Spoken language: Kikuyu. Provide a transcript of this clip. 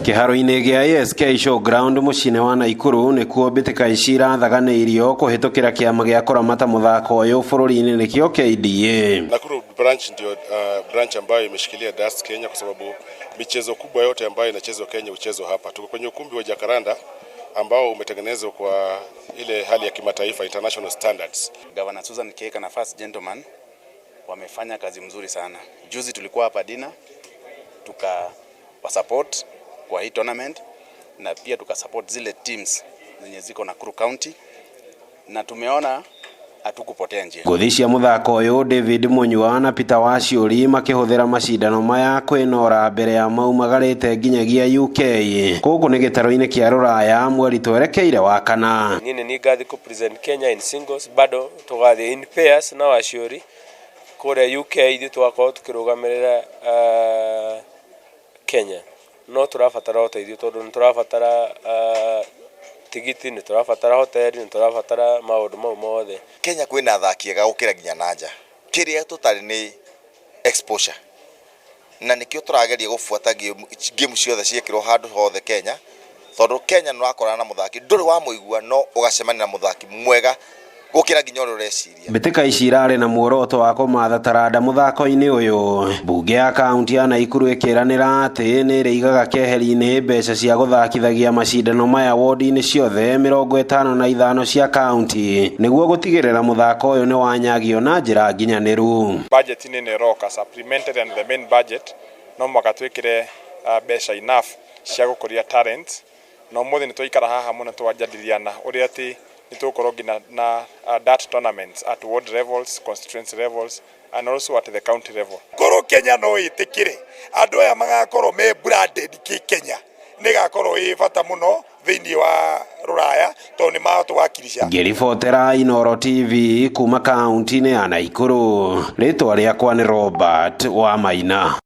Kĩharo-inĩ gĩa ASK Showground mũciĩ-inĩ wa Naikuru nĩkuo mbĩtĩka ici irathaganĩirio kũhĩtũkĩra kĩama gĩa kũramata mũthako ũyũ bũrũri-inĩ nĩkĩo KDA. Nakuru branch ndio branch ambayo imeshikilia darts Kenya kwa sababu michezo kubwa yote ambayo inachezwa Kenya huchezwa hapa. Tuko kwenye ukumbi wa Jacaranda ambao umetengenezwa kwa ile hali ya kimataifa, international standards. Governor Susan Kihika na First Gentleman wamefanya kazi mzuri sana. Juzi tulikuwa hapa dinner tuka support kwa hii tournament na pia tukasupport zile teams zenye ziko Nakuru County na tumeona hatukupotea njia. Ngũthi cia mũthako ũyũ David Munyua na Peter Waciũri makĩhũthĩra macindano maya kwĩnora mbere ya maumagarĩte nginyagia UK. Gũkũ nĩ gĩtarũ-inĩ kĩa Rũraya mweri twerekeire wa kana. Niĩ nĩ ngathi kũ present Kenya in singles, bado tũgathiĩ in pairs na Waciũri kũrĩa UK, ithuĩ tũgakorwo tũkĩrũgamĩrĩra Kenya. No tũrabatara ũteithio tondũ nĩ tũrabatara tigiti, nĩ tũrabatara hoteli, nĩ tũrabatara maũndũ mau mothe. Kenya kwĩna athaki ega gũkĩra nginya na nja. Kĩrĩa tũtarĩ nĩ exposure, na nĩkĩo tũrageria gũbuata game ciothe ciekĩrwo handũ hothe Kenya, tondũ Kenya nĩ ũrakorana na mũthaki ndũrĩ wamũigua, no ũgacemania na mũthaki mwega gũkĩra nginya ũrĩa ũreciria. Mbĩtĩka ici irarĩ na muoroto wa kũmatha taranda mũthako-inĩ ũyũ. Mbunge ya kaunti ya Naikuru ĩkĩranĩra atĩ nĩ ĩrĩigaga keheri-inĩ mbeca cia gũthakithagia macindano maya wodi-inĩ ciothe 55 cia kaunti nĩguo gũtigĩrĩra mũthako ũyũ nĩ wanyagio na njĩra nginyanĩru. Budget nĩ ĩroka supplementary and the main budget, no mũhaka twĩkĩre mbeca enough cia gũkũria talent, na ũmũthĩ nĩ twaikara haha mũno twajadiliana ũrĩa atĩ nĩ tũgũkorwo nginya na dart tournaments at ward levels, constituency levels and also at the county level. Korwo Kenya no ĩtĩkĩre andũ aya magakorwo me branded kĩ Kenya, nĩ ĩgakorwo ĩ bata mũno thĩinĩ wa Rũraya tondũ nĩ matũwakilisha. Ngĩribotera Inooro TV kuma kaunti-inĩ ya Naikuru, rĩtwa rĩakwa nĩ Robert Wamaina.